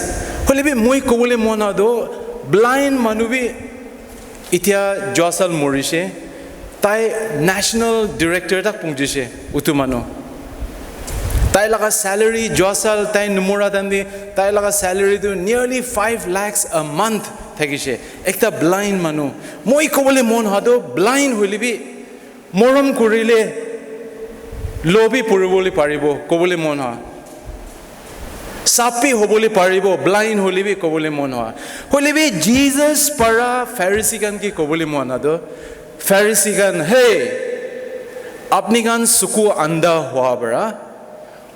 Hoile bi moi kobole mon ado, blind manu bi itia jua sal morise, tai national director tak pungjise, utu manu. Tai laga salary, jua sal tai numura dan de, tai laga salary tu nearly five lakhs a month thakise. Ekta blind manu. Moi kobole mon hado, blind hoile bi, morom kurile, lo bi puribole paribo, kobole mon ha. Sap bi hobole paribo, blind hole bi kobole mon hoa. Hoile bi Jesus para Pharisee khan ke kobole mon ado, Pharisee khan, hey, apni khan suku anda hua para,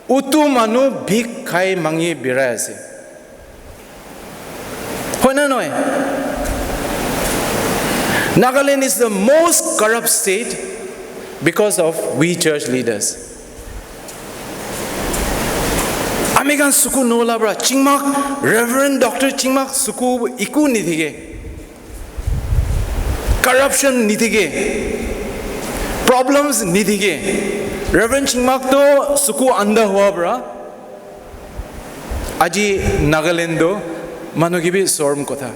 utu manu bhik khai mangi birai ase. Hoi na nohoi? Nagaland is the most corrupt state because of we church leaders. Ami khan suku nola bra, Chingmak, Reverend Doctor Chingmak suku iku nithike. Corruption nithike. Problems nithike. Reverend Chingmak to suku anda hua bra. Aji Nagaland do manu ki bi sorom kotha.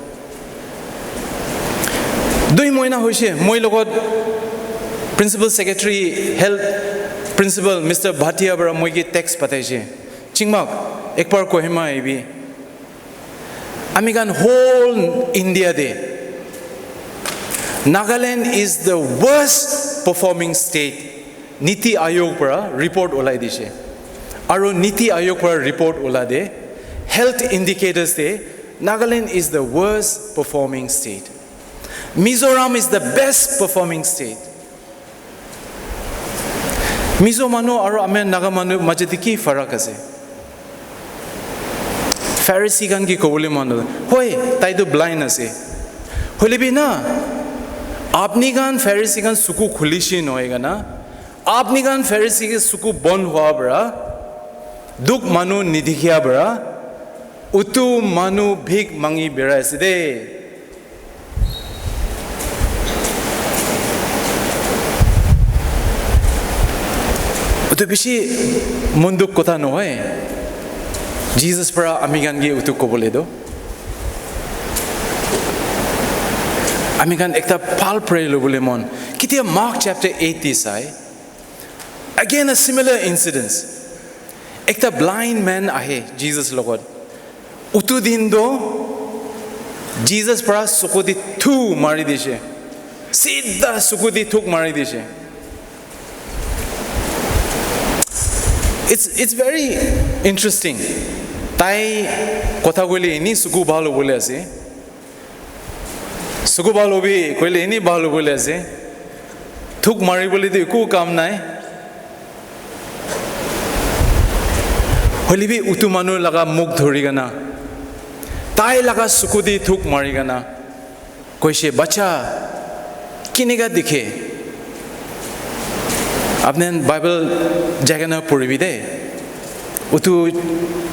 Dui moina hoise, moi logot Principal Secretary, Health Principal Mister Bhatia para moi ki text pataise. Chingmak, ek bar Kohima aibi. Ami khan whole India de Nagaland is the worst performing state. Niti Aayog para report ulai dise. Aru Niti Aayog para report ula de, health indicators de, Nagaland is the worst performing state. Mizoram is the best performing state. Mizo manu aru ami Naga manu maje de ki farak ase? Pharisee khan ki kobole mon do. Hoi, tai tu blind ase. Hoile bi na, apni khan Pharisee khan suku khulishi nohoi kana, apni khan Pharisee ke suku bon hua para, duk manu nidikhia para, utu manu bhik mangi birai ase de. Utu bishi monduk kotha nohoi. Jesus para ami khan ke utu kobole do. Ami khan ekta bhal pray lobole mon. Kitia Mark chapter eight te sai. Again, a similar incidents. Ekta blind man ahe Jesus logot. Utu din do Jesus para suku di thu mari dishe. Sida suku di thuk mari dishe. It's, it's very interesting. Tai kotha koile ini suku bhal hobole ase. Suku bhal hobi koile ini bhal hobole ase. Thuk mari bole tu eku kam nai. Hoile bi utu manu laga muk dhori kana, tai laga suku di thuk mari kana, koise, "Bacha, kinika dikhe?" Apni Bible jai kana puribi de. Utu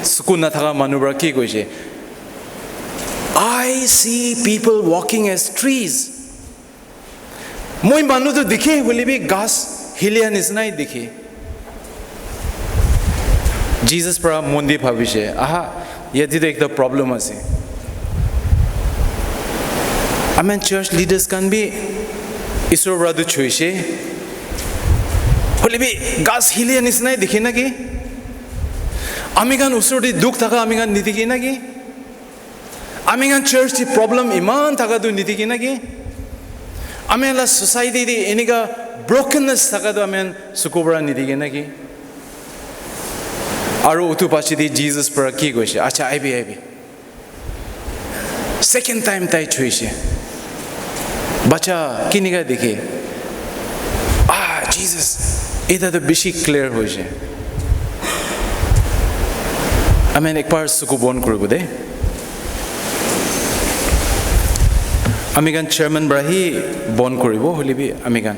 suku nathaka manu para ki koise? "I see people walking as trees." Moi manu tu dikhe, hoile bi ghas hilia nisnai dikhe. Jesus para mon di bhabishe, "Aha, yate tu ekta problem ase." Amen, church leaders khan bi Isor para tu chuishe. Hoile bi ghas hilia nisnai dikhe na ki? Ami khan usor te dukh thaka ami khan nidikhe na ki? Ami khan church te problem iman thaka tu nidikhe na ki? Ami khan la society te enika brokenness thaka tu ami khan suku para nidikhe na ki? Aru utu pache te Jesus para ki koise? Acha, aibi, aibi. Second time tai chuishe. "Bacha, kinika dikhe?" "Ah, Jesus, eta tu bishi clear hoise." Amen. Ekbar suku bon kuribo de. Ami khan chairman para hi bon kuribo, hoile bi ami khan,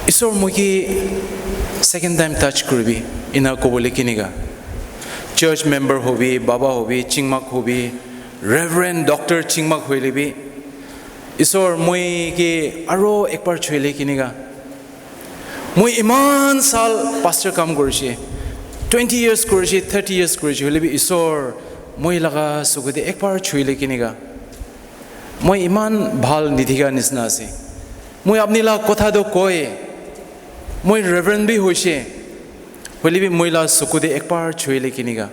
"Isor, moi ki second time touch kuribi," ina kobole kinika? Church member hobi, baba hobi, chingmak hobi, Reverend Doctor Chingmak hoile bi, Isor, moi ke aro ekbar chuile kinika. Moi iman sal pastor kam korishe, twenty years korishe, thirty years korishe, hoile bi Isor, moi laga suku te ekbar chuile kinika. Moi iman bhal nidikha nisna ase. Moi apni la kotha toh koi, moi Reverend bi hoishe, hoile bi moi la suku te ekbar chuile kinika.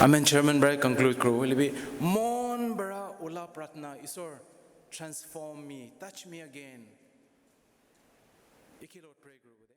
Amen. Chairman para conclude kuro. Hoile bi mon para ola pratna, Isor, transform me, touch me again. Eke lot pray kuro.